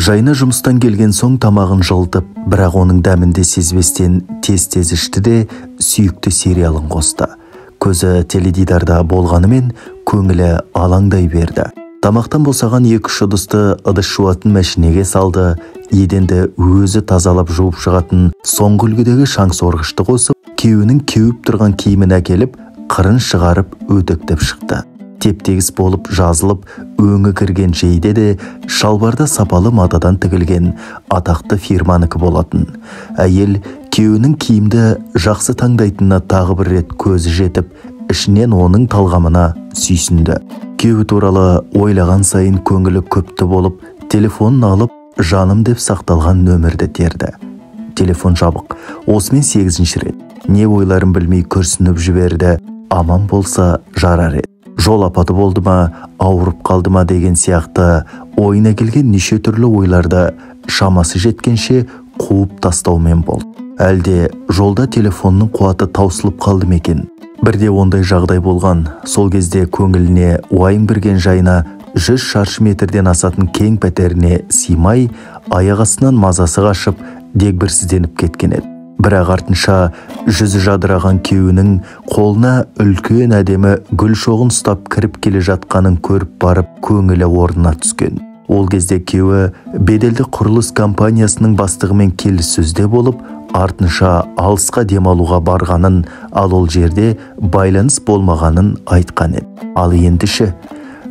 Жайна жұмыстан келген соң тамағын жылытып, бірақ оның дәмін де сезбестен тез-тез ішті де сүйікті сериалын қосты. Көзі теледидарда болғанымен көңілі алаңдай берді. Тамақтан босаған екі-үш ыдысты ыдыс жуатын мәшинеге салды, еденді өзі тазалап жуып шығатын соңғы үлгідегі шаң сорғышты қосып, күйеуінің кеуіп тұрған киімін әкеліп, қырын шығарып өтектеп шықты. Теп-тегіс болып жазылып, өңі кірген жейде де шалбарда сапалы матадан тігілген атақты фирманікі болатын. Әйел күйеуінің киімді жақсы таңдайтынына тағы бір рет көзі жетіп, ішінен оның талғамына сүйсінді. Күйеуі туралы ойлаған сайын көңілі көпті болып, телефонын алып, жаным деп сақталған нөмірді терді. Телефон жабық. Осымен 8-ші рет. Не ойларын білмей күрсініп жіберді. Аман болса жарар еді. Жол апаты болды ма, ауырып қалды ма деген сияқты ойына келген неше түрлі ойларды шамасы жеткенше қуып тастаумен болды. Әлде жолда телефонның қуаты таусылып қалды ма екен? Бірде ондай жағдай болған. Сол кезде көңіліне уайым кірген Жайна 100 шаршы метрден асатын кең пәтеріне сыймай, аяқ астынан мазасы қашып, дегбірсізденіп кеткен еді. Бірақ артынша жүзі жадыраған күйеуінің қолына үлкен әдемі гүл шоғын ұстап кіріп келе жатқанын көріп барып, көңілі орнына түскен. Ол кезде күйеуі беделді құрылыс компаниясының бастығымен келіссөзде болып, артынша алысқа демалуға барғанын, ал ол жерде байланыс болмағанын айтқан еді. Ал енді ше,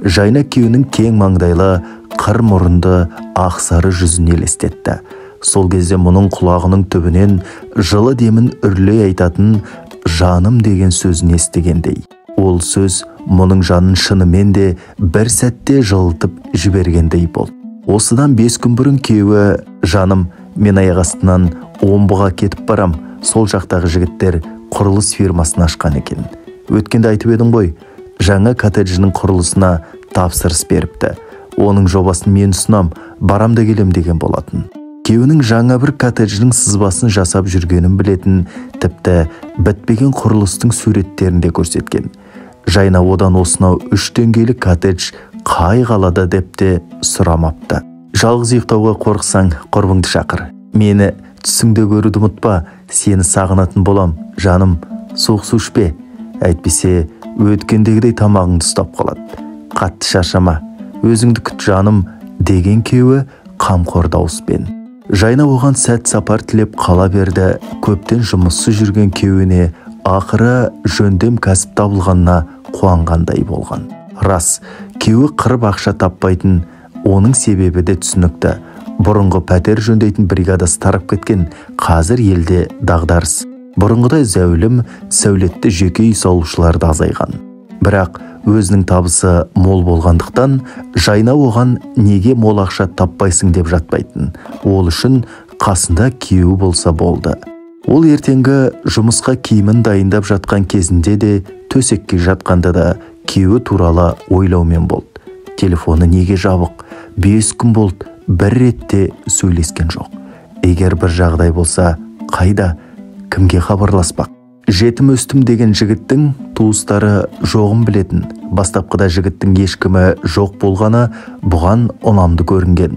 Жайна күйеуінің кең маңдайлы, қыр мұрынды, ақсары жүзін елестетті. Сол кезде мұның құлағының түбінен жылы демін үрлей айтатын жаным деген сөзін естігендей. Ол сөз мұның жанын шынымен де бір сәтте жылытып жібергендей болды. Осыдан 5 күн бұрын күйеуі жаным, мен аяқ астынан Омбыға кетіп барам, сол жақтағы жігіттер құрылыс фирмасын ашқан екен. Өткенде айтып едің ғой, жаңа коттеджінің құрылысына тапсырыс беріпті. Оның жобасын мен ұсынам, барам да келем деген болатын. Күйеуінің жаңа бір коттеджінің сызбасын жасап жүргенін білетін, тіпті бітпеген құрылыстың суреттерін де көрсеткен. Жайна одан осынау 3 деңгейлі коттедж қай қалада деп те сұрамапты. Жалғыз ұйықтауға қорықсаң, құрбыңды шақыр. Мені түсіңде көруді ұмытпа, сені сағынатын болам, жаным, суық су ішпе. Әйтпесе өткендегідей тамағыңды ұстап қалады. Қатты шаршама, өзіңді күт жаным, деген күйеуі қамқор дауыспен. Жайна оған сәт сапар тілеп қала берді. Көптен жұмыссыз жүрген күйеуіне ақыры жөндем кәсіп табылғанына қуанғандай болған. Рас, күйеуі қырып ақша таппайтын, оның себебі де түсінікті. Бұрынғы пәтер жөндейтін бригадасы тарап кеткен, қазір елде дағдарыс. Бұрынғыдай зәулім, сәулетті жеке үй салушылар да азайған. Бірақ өзінің табысы мол болғандықтан, Жайна оған неге мол ақша таппайсың деп жатпайтын. Ол үшін қасында күйеуі болса болды. Ол ертеңгі жұмысқа киімін дайындап жатқан кезінде де, төсекке жатқанда да күйеуі туралы ойлаумен болды. Телефоны неге жабық? 5 күн болды, бір ретте сөйлескен жоқ. Егер бір жағдай болса, қайда, кімге хабарласпақ? Жетім өстім деген жігіттің туыстары жоғын білетін. Бастапқыда жігіттің ешкімі жоқ болғаны бұған ұнамды көрінген.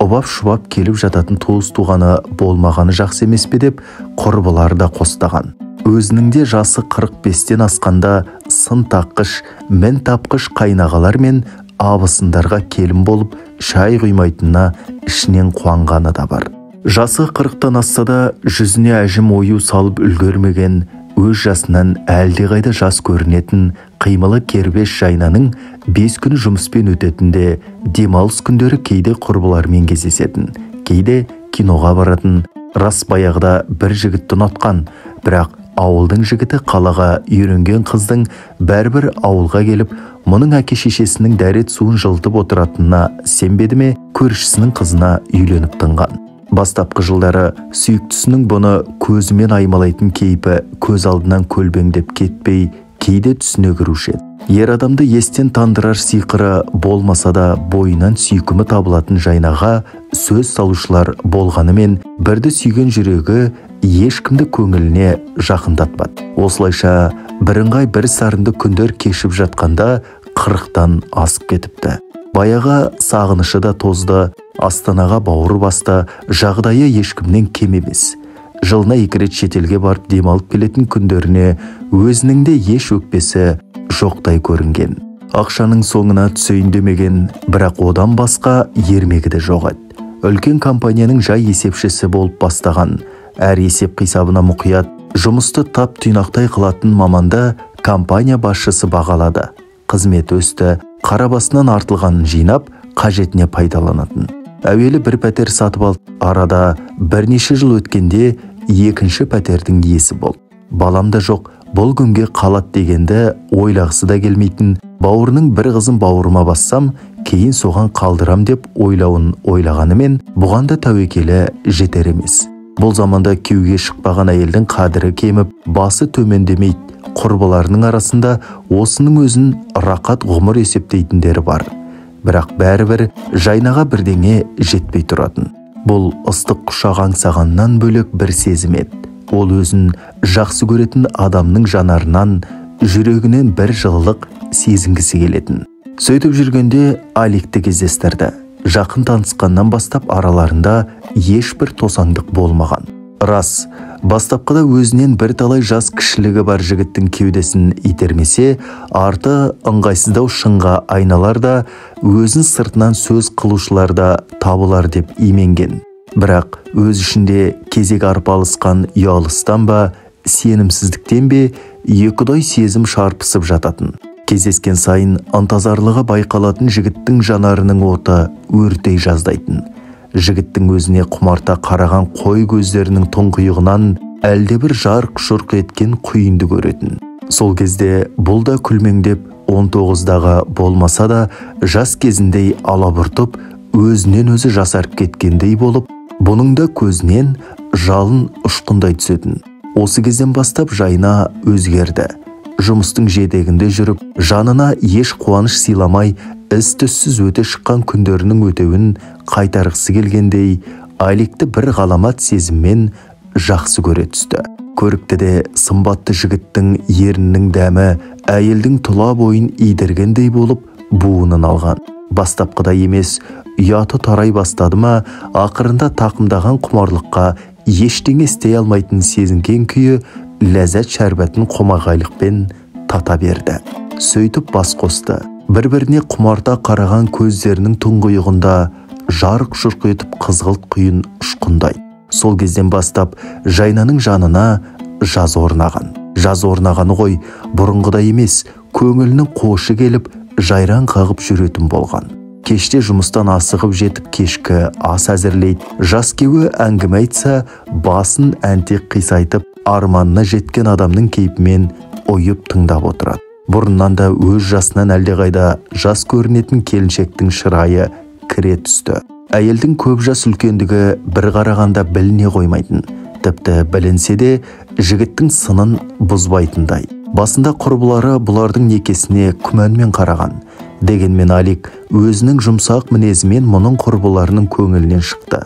Ұбап-шұбап келіп жататын туыс туғаны болмағаны жақсы емес пе деп құрбылары да қостаған. Өзінің де жасы 45-тен асқанда сын таққыш, мін тапқыш қайнағалар мен абысындарға келін болып шай құймайтынына ішінен қуанғаны да бар. Жасы 40-тан асса да жүзіне әжім ою салып үлгермеген, өз жасынан әлдеқайда жас көрінетін қимылы кербез Жайнаның 5 күні жұмыспен өтетін де, демалыс күндері кейде құрбыларымен кездесетін, кейде киноға баратын. Рас, баяғыда бір жігітті ұнатқан, бірақ ауылдың жігіті қалаға үйренген қыздың бәрібір ауылға келіп, мұның әке-шешесінің дәрет суын жылытып отыратынына сенбеді ме, көршісінің қызына үйленіп тынған. Бастапқы жылдары сүйіктісінің бұны көзімен аймалайтын кейпі көз алдынан көлбеңдеп кетпей, кейде түсіне кіруші еді. Ер адамды естен тандырар сиқыры болмаса да бойынан сүйкімі табылатын Жайнаға сөз салушылар болғанымен, бірді сүйген жүрегі ешкімді көңіліне жақындатпады. Осылайша бірыңғай бір сарынды күндер кешіп жатқанда 40-тан асып кетіпті. Баяғы сағынышы да тозды, Астанаға бауыр басты, жағдайы ешкімнен кем емес. Жылына 2 рет шетелге барып демалып келетін күндеріне өзінің де еш өкпесі жоқтай көрінген. Ақшаның соңына түсейін демеген, бірақ одан басқа ермегі де жоқ еді. Үлкен компанияның жай есепшісі болып бастаған, әр есеп қисабына мұқият, жұмысты тап тұйнақтай қылатын маманды компания басшысы бағалады. Қызмет өсті, қара басынан артылғанын жинап, қажетіне пайдаланатын. Әуелі бір пәтер сатып алды, арада бірнеше жыл өткенде екінші пәтердің иесі болды. Балам да жоқ, бұл күнге қалады дегенді ойлағысы да келмейтін, бауырының бір қызын бауырыма бассам, кейін соған қалдырам деп ойлауын ойлағанымен, бұған да тәуекелі жетер емес. Бұл заманда күйеуге шықпаған әйелдің қадірі кеміп, басы төмендемейді. Құрбыларының арасында осының өзін рақат ғұмыр есептейтіндері бар. Бірақ бәрібір Жайнаға бірдеңе жетпей тұратын. Бұл ыстық құшақ аңсағаннан бөлек бір сезім еді. Ол өзін жақсы көретін адамның жанарынан, жүрегінен бір жылылық сезінгісі келетін. Сөйтіп жүргенде Аликті кездестірді. Жақын танысқаннан бастап араларында ешбір тосаңдық болмаған. Рас, бастапқыда өзінен бірталай жас кішілігі бар жігіттің кеудесін итермесе, арты ыңғайсыздау шыңға айналар да, өзін сыртынан сөз қылушылар да табылар деп именген. Бірақ өз ішінде кезек арпалысқан ұялыстан ба, сенімсіздіктен бе, екіұдай сезім шарпысып жататын. Кездескен сайын ынтазарлығы байқалатын жігіттің жанарының оты өртей жаздайтын. Жігіттің өзіне құмарта қараған қой көздерінің тұңғиығынан әлдебір жарқ-жұрқ еткен құйынды көретін. Сол кезде бұл да күлмеңдеп 19-дағы болмаса да жас кезіндей алабұртып, өзінен өзі жасарып кеткендей болып, бұның да көзінен жалын ұшқындай түсетін. Осы кезден бастап Жайна өзгерді. Жұмыстың жетегінде жүріп, жанына еш қуаныш сыйламай, із-түзсіз өте шыққан күндерінің өтеуін қайтарғысы келгендей, Аликті бір ғаламат сезіммен жақсы көре түсті. Көрікті де сымбатты жігіттің ерінінің дәмі әйелдің тұла бойын идіргендей болып буынын алған. Бастапқыда емес, ұяты тарай бастады ма, ақырында тақымдаған құмарлыққа ештеңе істей алмайтын сезінген күйі ләззат шәрбәтін қомағайлықпен тата берді. Сөйтіп бас қосты. Бір-біріне құмарта қараған көздерінің тұңғиығында жарқ-жұрқ етіп қызғылт құйын ұшқындай. Сол кезден бастап Жайнаның жанына жаз орнаған. Жаз орнағаны ғой, бұрынғыдай емес, көңілінің қошы келіп, жайраң қағып жүретін болған. Кеште жұмыстан асығып жетіп кешкі ас әзірлейді. Жас кеуі әңгіме айтса, басын әнтек қисайтып, арманына жеткен адамның кейпімен ойып тыңдап отырады. Бұрыннан да өз жасынан әлдеқайда жас көрінетін келіншектің шырайы кіре түсті. Әйелдің көп жас үлкендігі бір қарағанда біліне қоймайтын. Тіпті білінсе де жігіттің сынын бұзбайтындай. Басында құрбылары бұлардың некесіне күмәнмен қараған. Дегенмен Алик өзінің жұмсақ мінезімен мұның құрбыларының көңілінен шықты.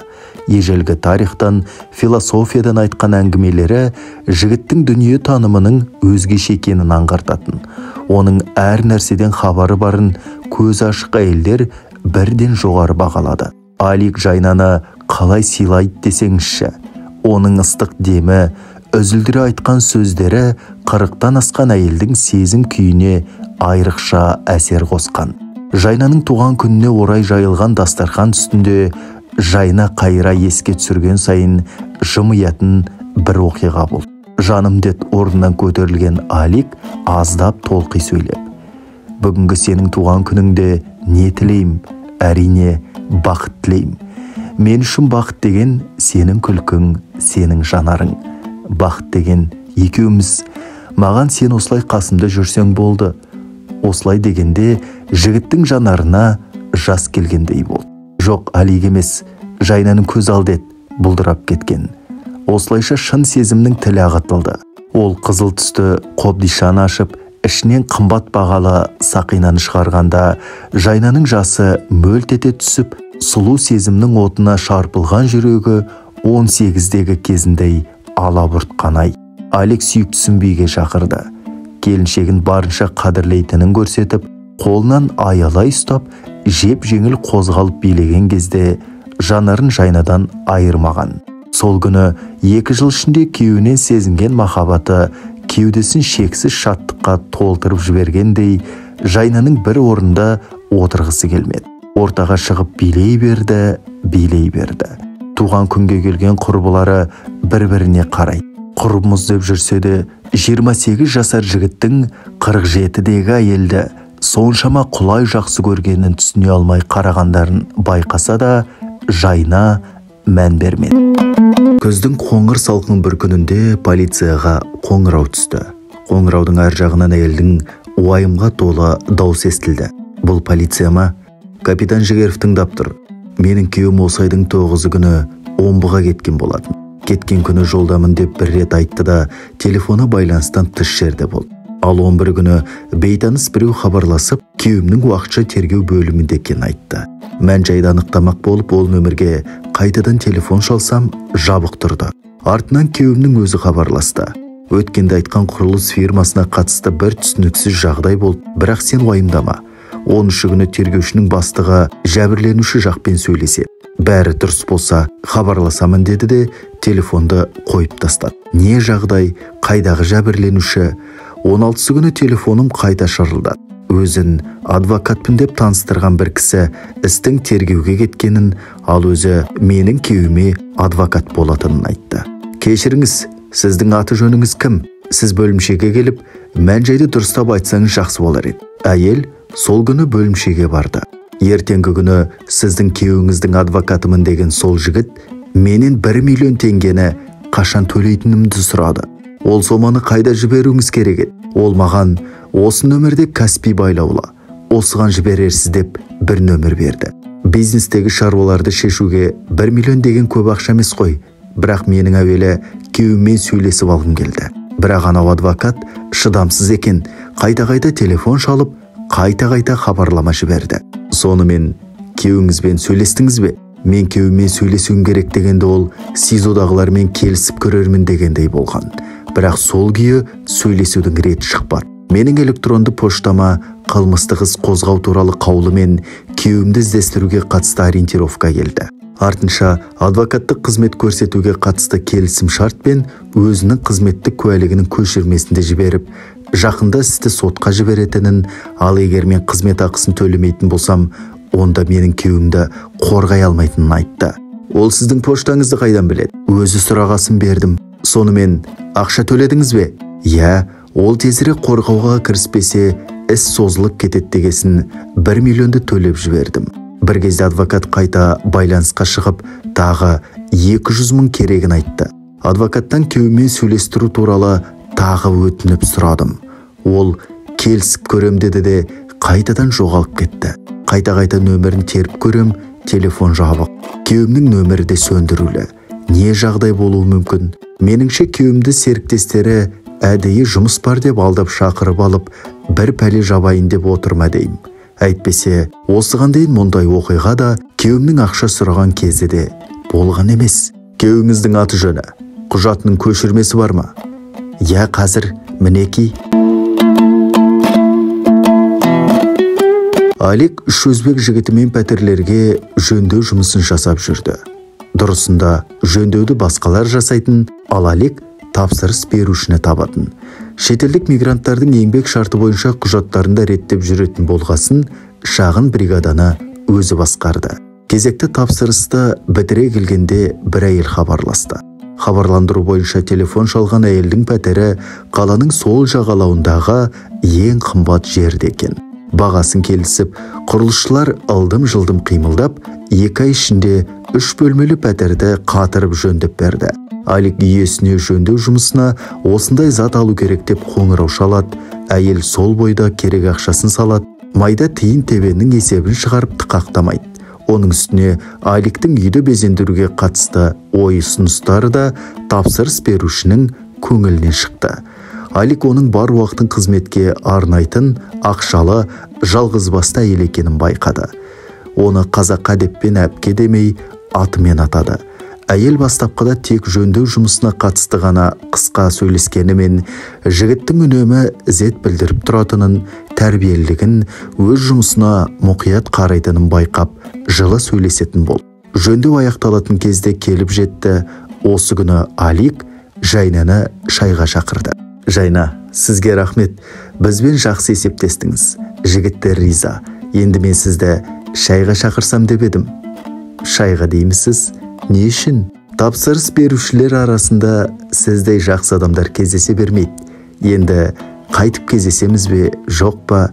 Ежелгі тарихтан, философиядан айтқан әңгімелері жігіттің дүние танымының өзгеше екенін аңғартатын. Оның әр нәрседен хабары барын көзі ашық әйелдер бірден жоғары бағалады. Алик Жайнаны қалай сыйлайды десеңізші. Оның ыстық демі, үзілдіре айтқан сөздері 40-тан асқан әйелдің сезім күйіне айрықша әсер қосқан. Жайнаның туған күніне орай жайылған дастархан үстінде Жайна қайыра еске түсірген сайын жымиятын бір оқиға болды. Жаным дед орнынан көтерілген Алик аздап толқи сөйлеп. Бүгінгі сенің туған күніңде не тілеймін? Әрине, бақыт тілеймін. Мен үшін бақыт деген сенің күлкің, сенің жанарың. Бақыт деген екеуміз. Маған сен осылай қасымда жүрсең болды. Осылай дегенде жігіттің жанарына жас келгендей болды. Жоқ, Алик емес, Жайнаның көз алды еді, бұлдырап кеткен. Осылайша шын сезімнің тілі ағытылды. Ол қызыл түсті қобдишаны ашып, ішінен қымбат бағалы сақинаны шығарғанда, Жайнаның жасы мөлт ете түсіп, сұлу сезімнің отына шарпылған жүрегі 18-дегі кезіндей алабұртқанай. Алик сүйіктісін биге шақырды. Келіншегін барынша қадірлейтінін көрсетіп, Қолынан аялай ұстап, жеп-жеңіл қозғалып билеген кезде жанарын Жайнадан айырмаған. Сол күні 2 жыл ішінде күйеуінен сезінген махаббаты кеудесін шексіз шаттыққа толтырып жібергендей, Жайнаның бір орында отырғысы келмеді. Ортаға шығып билей берді, билей берді. Туған күнге келген құрбылары бір-біріне қарайды. Құрбымыз деп жүрсе де, 28 жасар жігіттің 47-дегі әйелді соншама құлай жақсы көргенін түсіне алмай қарағандарын байқаса да, Жайна мән бермеді. Күздің қоңыр салқын бір күнінде полицияға қоңырау түсті. Қоңыраудың ар жағынан әйелдің уайымға толы дауыс естілді. Бұл полиция ма? Капитан Жігеров тыңдап тұр. Менің күйеуім осы айдың 9 күні Омбыға кеткен болатын. Кеткен күні жолдамын деп бір рет айтты да, телефоны байланыстан тыс жерде болды. Ал 11 күні бейтаныс біреу хабарласып, күйеуімнің уақытша тергеу бөлімінде екенін айтты. Мән-жайды анықтамақ болып, ол нөмірге қайтадан телефон шалсам, жабық тұрды. Артынан күйеуімнің өзі хабарласты. Өткенде айтқан құрылыс фирмасына қатысты бір түсініксіз жағдай болды, бірақ сен уайымдама. 13 күні тергеушінің бастығы жәбірленуші жақпен сөйлеседі. Бәрі дұрыс болса, хабарласамын деді де, телефонды қойып тастады. Не жағдай, қайдағы жәбірленуші? 16 күні телефоным қайта шырылдады. Өзін адвокатпын деп таныстырған бір кісі істің тергеуге кеткенін, ал өзі менің күйеуіме адвокат болатынын айтты. Кешіріңіз, сіздің аты жөніңіз кім? Сіз бөлімшеге келіп, мән-жайды дұрыстап айтсаңыз жақсы болар еді. Әйел сол күні бөлімшеге барды. Ертеңгі күні сіздің күйеуіңіздің адвокатымын деген сол жігіт менен 1 миллион теңгені қашан төлейтінімді сұрады. Ол соманы қайда жіберуіңіз керек еді? Ол маған осы нөмірде Каспий байлаулы, осыған жіберерсіз деп бір нөмір берді. Бизнестегі шаруаларды шешуге 1 миллион деген көп ақша емес қой, бірақ менің әуелі күйеуіммен сөйлесіп алғым келді. Бірақ анау адвокат шыдамсыз екен, қайта-қайта телефон шалып, қайта-қайта хабарлама жіберді. Сонымен күйеуіңізбен сөйлестіңіз бе? Мен күйеуіммен сөйлесуім керек дегенде ол СИЗОдағылармен келісіп көрермін дегендей болған. Бірақ сол күйі сөйлесудің реті шықпады. Менің электронды поштама қылмыстық іс қозғау туралы қаулымен күйеуімді іздестіруге қатысты ориентировка келді. Артынша адвокаттық қызмет көрсетуге қатысты келісім шартпен өзінің қызметтік куәлігінің көшірмесін де жіберіп, жақында істі сотқа жіберетінін, ал егер мен қызмет ақысын төлемейтін болсам, онда менің күйеуімді қорғай алмайтынын айтты. Ол сіздің поштаңызды қайдан біледі? Өзі сұрағасын бердім. Сонымен ақша төледіңіз бе? Иә, ол тезірек қорғауға кіріспесе, іс созылып кетеді дегесін 1 миллионды төлеп жібердім. Бір кезде адвокат қайта байланысқа шығып, тағы 200 мың керегін айтты. Адвокаттан күйеуіммен сөйлестіру туралы тағы өтініп сұрадым. Ол келісіп көрем деді де, қайтадан жоғалып кетті. Қайта-қайта нөмірін теріп көрем, телефон жабық. Күйеуімнің нөмірі де сөндірулі. Не жағдай болуы мүмкін? Меніңше күйеуімді серіктестері әдейі жұмыс бар деп алдап шақырып алып, бір пәле жабайын деп отырма деймін. Әйтпесе, осыған дейін мұндай оқиға да күйеуімнің ақша сұраған кезі де болған емес. Күйеуіңіздің аты жөні, құжатының көшірмесі бар ма? Иә, қазір, мінекей. Алик үш өзбек жігітімен пәтерлерге жөндеу жұмысын жасап жүрді. Дұрысында жөндеуді басқалар жасайтын, ал Алик тапсырыс берушіні табатын. Шетелдік мигранттардың еңбек шарты бойынша құжаттарында реттеп жүретін болғасын, шағын бригаданы өзі басқарды. Кезекті тапсырысты бітіре келгенде бір әйел хабарласты. Хабарландыру бойынша телефон шалған әйелдің пәтері қаланың сол жағалауындағы ең қымбат жерде екен. Бағасын келісіп, құрылысшылар ылдым-жылдым қимылдап, 2 ай ішінде 3 бөлмелі пәтерді қатырып жөндеп берді. Алик иесіне жөндеу жұмысына осындай зат алу керек деп қоңырау шалады. Әйел сол бойда керек ақшасын салады, майда тиын тебеннің есебін шығарып тықақтамайды. Оның үстіне Аликтің үйді безендіруге қатысты ой ұсыныстары да тапсырыс берушінің көңілінен шықты. Алик оның бар уақытын қызметке арнайтын ақшалы жалғызбасты әйел екенін байқады. Оны қазаққа деппен әпке демей атымен атады. Әйел бастапқыда тек жөндеу жұмысына қатысты ғана қысқа сөйлескенімен жігіттің үнемі ізет білдіріп тұратынын, тәрбиелілігін, өз жұмысына мұқият қарайтынын байқап, жылы сөйлесетін болды. Жөндеу аяқталатын кезде келіп жетті. Осы күні Алик Жайнаны шайға шақырды. Жайна, сізге рахмет, бізбен жақсы есептестіңіз. Жігіттер риза. Енді мен сізді шайға шақырсам деп едім. Шайға деймісіз? Не үшін? Тапсырыс берушілер арасында сіздей жақсы адамдар кездесе бермейді. Енді қайтып кездесеміз бе, жоқ па?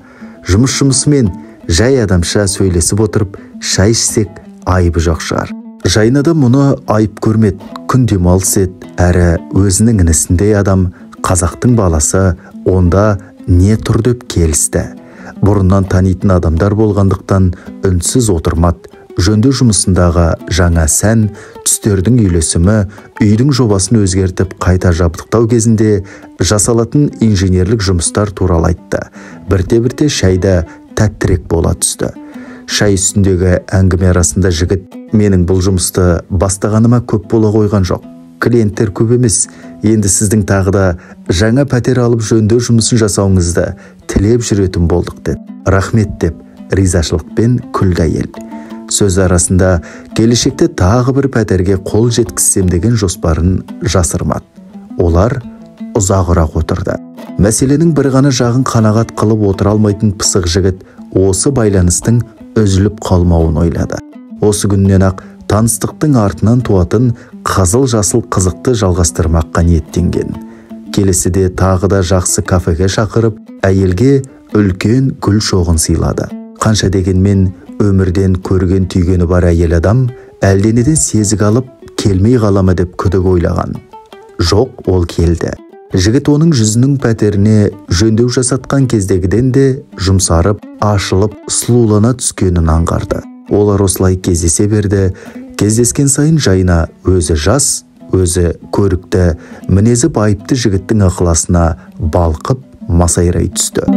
Жұмыс жұмысымен жай адамша сөйлесіп отырып, шай ішсек айыбы жоқ шығар. Жайна да мұны айып көрмеді. Күн демалыс ет, әрі өзінің інісіндей адам, қазақтың баласы, онда не тұр деп келісті. Бұрыннан танитын адамдар болғандықтан үнсіз отырмады. Жөндеу жұмысындағы жаңа сән, түстердің үйлесімі, үйдің жобасын өзгертіп қайта жабдықтау кезінде жасалатын инженерлік жұмыстар туралы айтты. Бірте-бірте шайда тәттірек бола түсті. Шай үстіндегі әңгіме арасында жігіт, менің бұл жұмысты бастағаныма көп бола қойған жоқ. Клиенттер көп емес. Енді сіздің тағы да жаңа пәтер алып жөндеу жұмысын жасауыңызды тілеп жүретін болдық деді. Рахмет деп ризашылықпен күлді әйел. Сөз арасында келешекте тағы бір пәтерге қол жеткізсем деген жоспарын жасырмады. Олар ұзағырақ отырды. Мәселенің бір ғана жағын қанағат қылып отыра алмайтын пысық жігіт осы байланыстың үзіліп қалмауын ойлады. Осы күннен ақ таныстықтың артынан туатын қызыл-жасыл қызықты жалғастырмаққа ниеттенген. Келесіде тағы да жақсы кафеге шақырып, әйелге үлкен гүл шоғын сыйлады. Қанша дегенмен өмірден көрген түйгені бар әйел адам әлденеден сезік алып келмей қалама деп күдік ойлаған. Жоқ, ол келді. Жігіт оның жүзінің пәтеріне жөндеу жасатқан кездегіден де жұмсарып, ашылып, сұлулана түскенін аңғарды. Олар осылай кездесе берді. Кездескен сайын Жайна өзі жас, өзі көрікті, мінезі байыпты жігіттің ықыласына балқып, масайрай түсті.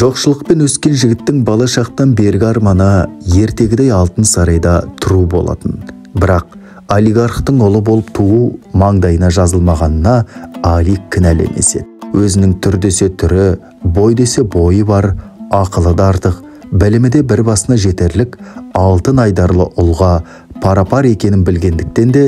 Жоқшылықпен өскен жігіттің бала шақтан бергі арманы ертегідей алтын сарайда тұру болатын. Бірақ олигархтың ұлы болып туу маңдайына жазылмағанына Алик кінәлі емес еді. Өзінің түр десе түрі, бой десе бойы бар, ақылы да артық, білімі де бір басына жетерлік алтын айдарлы ұлға парапар екенін білгендіктен де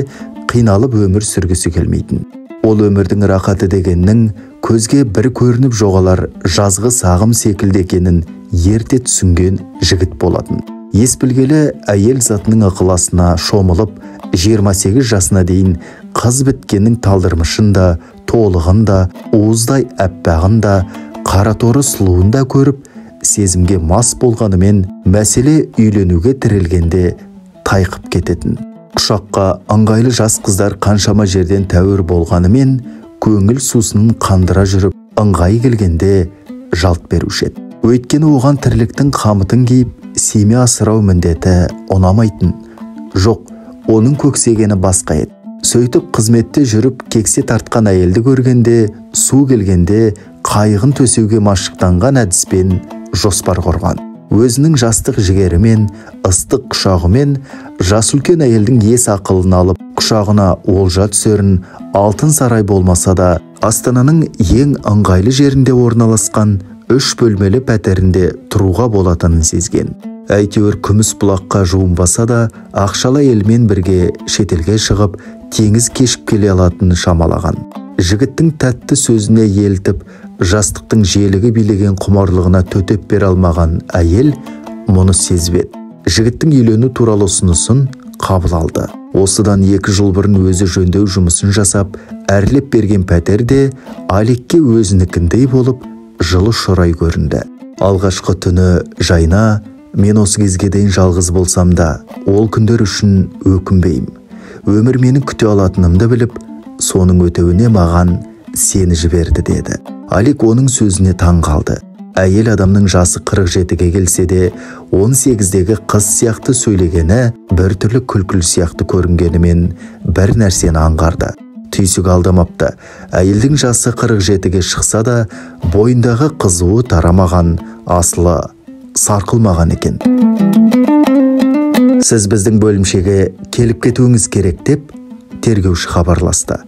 қиналып өмір сүргісі келмейтін. Ол өмірдің рахаты дегеннің көзге бір көрініп жоғалар жазғы сағым секілді екенін ерте түсінген жігіт болатын. Ес білгелі әйел затының ықыласына шомылып, 28 жасына дейін қыз біткеннің талдырмышын да, толығын да, уыздай әппағын да, қараторы сұлуын да көріп, сезімге мас болғанымен мәселе үйленуге тірелгенде тайқып кететін. Құшаққа ыңғайлы жас қыздар қаншама жерден тәуір болғанымен көңіл сусынын қандыра жүріп, ыңғайы келгенде жалт беруші еді. Өйткені оған тірліктің қамытын киіп, семья асырау міндеті ұнамайтын. Жоқ, оның көксегені басқа еді. Сөйтіп қызметте жүріп кексе тартқан әйелді көргенде, су келгенде қайығын төсеуге машықтанған әдіспен жоспар құрған. Өзінің жастық жігерімен, ыстық құшағымен жас үлкен әйелдің ес ақылын алып, құшағына олжа түсерін алтын сарай болмаса да, Астананың ең ыңғайлы жерінде орналасқан 3 бөлмелі пәтерінде тұруға болатынын сезген. Әйтеуір күміс бұлаққа жуынбаса да, ақшалы әйелмен бірге шетелге шығып, теңіз кешіп келе алатынын шамалаған. Жігіттің тәтті сөзіне елтіп, жастықтың желігі билеген құмарлығына төтеп бере алмаған әйел мұны сезбеді. Жігіттің үйлену туралы ұсынысын қабыл алды. Осыдан 2 жыл бұрын өзі жөндеу жұмысын жасап, әрлеп берген пәтерде Аликке өзінікіндей болып, жылы шұрай көрінді. Алғашқы түні Жайна, мен осы кезге дейін жалғыз болсам да, ол күндер үшін өкінбеймін. Өмір мені күте алатынымды біліп, соның өтеуіне маған сені жіберді деді. Алик оның сөзіне таң қалды. Әйел адамның жасы 47-ге келсе де, 18-дегі қыз сияқты сөйлегені бір түрлі күлкілі сияқты көрінгенімен бір нәрсені аңғарды. Түйсік алдамапты. Әйелдің жасы 47-ге шықса да, бойындағы қызуы тарамаған, асылы сарқылмаған екен. Сіз біздің бөлімшеге келіп кетуіңіз керек деп тергеуші хабарласты.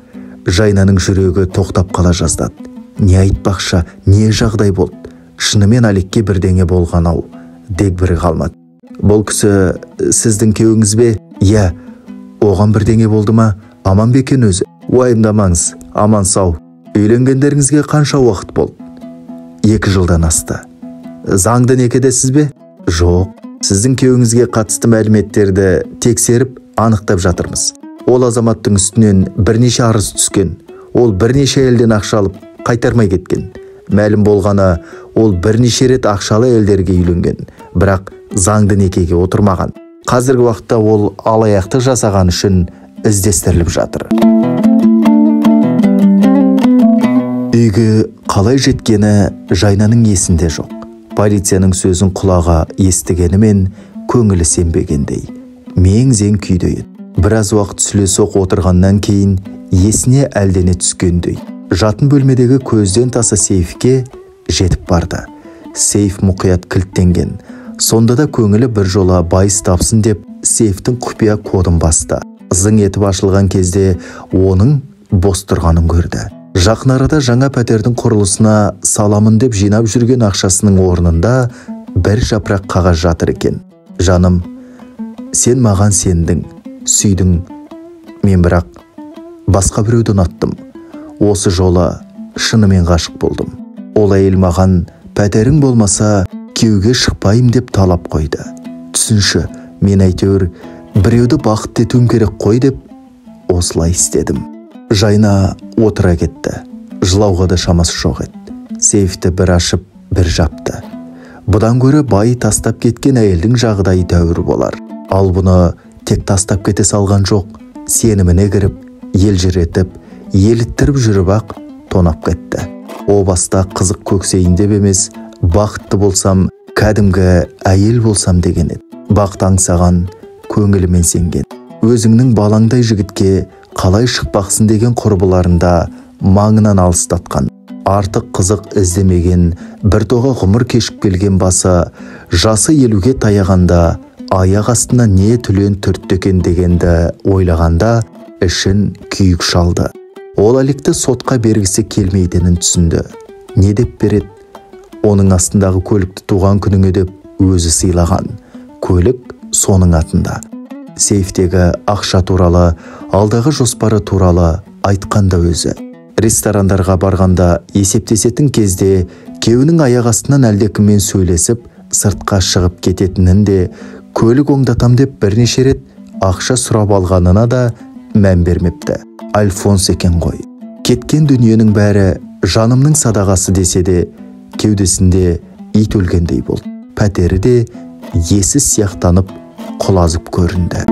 Жайнаның жүрегі тоқтап қала жаздады. Не айтпақша, не жағдай болды? Шынымен Аликке бірдеңе болған ау, дегбірі қалмады. Бұл кісі сіздің күйеуіңіз бе? Иә, оған бірдеңе болды ма? Аман ба екен өзі? Уайымдамаңыз, аман сау. Үйленгендеріңізге қанша уақыт болды? 2 жылдан асты. Заңды некедесіз бе? Жоқ. Сіздің күйеуіңізге қатысты мәліметтерді тексеріп, анықтап жатырмыз. Ол азаматтың үстінен бірнеше арыз түскен. Ол бірнеше әйелден ақша алып, қайтармай кеткен. Мәлім болғаны, ол бірнеше рет ақшалы әйелдерге үйленген, бірақ заңды некеге отырмаған. Қазіргі уақытта ол алаяқтық жасаған үшін іздестіріліп жатыр. Үйге қалай жеткені Жайнаның есінде жоқ. Полицияның сөзін құлағы естігенімен көңілі сенбегендей. Мең-зең күйде еді. Біраз уақыт сүле соқ отырғаннан кейін есіне әлдене түскендей. Жатын бөлмедегі көзден таса сейфке жетіп барды. Сейф мұқият кілттенген. Сонда да көңілі бір жола байыз тапсын деп сейфтің құпия кодын басты. Зың етіп ашылған кезде оның бос тұрғанын көрді. Жақын арада жаңа пәтердің құрылысына саламын деп жинап жүрген ақшасының орнында бір жапырақ қағаз жатыр екен. Жаным, сен маған сендің, сүйдің, мен бірақ басқа біреуді ұнаттым. Осы жолы шынымен ғашық болдым. Ол әйел маған пәтерің болмаса күйеуге шықпайым деп талап қойды. Түсінші, мен әйтеуір біреуді бақытты етуім керек қой деп осылай істедім. Жайна отыра кетті. Жылауға да шамасы жоқ еді. Сейфті бір ашып, бір жапты. Бұдан гөрі бай тастап кеткен әйелдің жағдайы тәуір болар. Ал бұны тек тастап кете салған жоқ, сеніміне кіріп, елжіретіп, еліттіріп жүріп ақ тонап кетті. О баста қызық көксейін деп емес, бақытты болсам, кәдімгі әйел болсам деген еді. Бақыт аңсаған, көңілімен сенген. Өзіңнің балаңдай жігітке қалай шықпақсың деген құрбыларында маңынан алыстатқан. Артық қызық іздемеген, бір тоға ғұмыр кешіп келген басы, жасы 50-ге таяғанда, аяқ астына не түлен түртті екен дегенді ойлағанда, ішін күйік шалды. Ол Аликті сотқа бергісі келмейтінін түсінді. Не деп береді? Оның астындағы көлікті туған күніңе деп өзі сыйлаған. Көлік соның атында. Сейфтегі ақша туралы, алдағы жоспары туралы айтқанда өзі. Ресторандарға барғанда есептесетін кезде күйеуінің аяқ астынан әлдекіммен сөйлесіп, сыртқа шығып кететінін де, көлік оңдатам деп бірнеше рет ақша сұрап алғанына да мән бермепті. Альфонс екен ғой. Кеткен дүниенің бәрі жанымның садағасы десе де, кеудесінде ит өлгендей болды. Пәтері де есіз сияқтанып құлазып көрінді.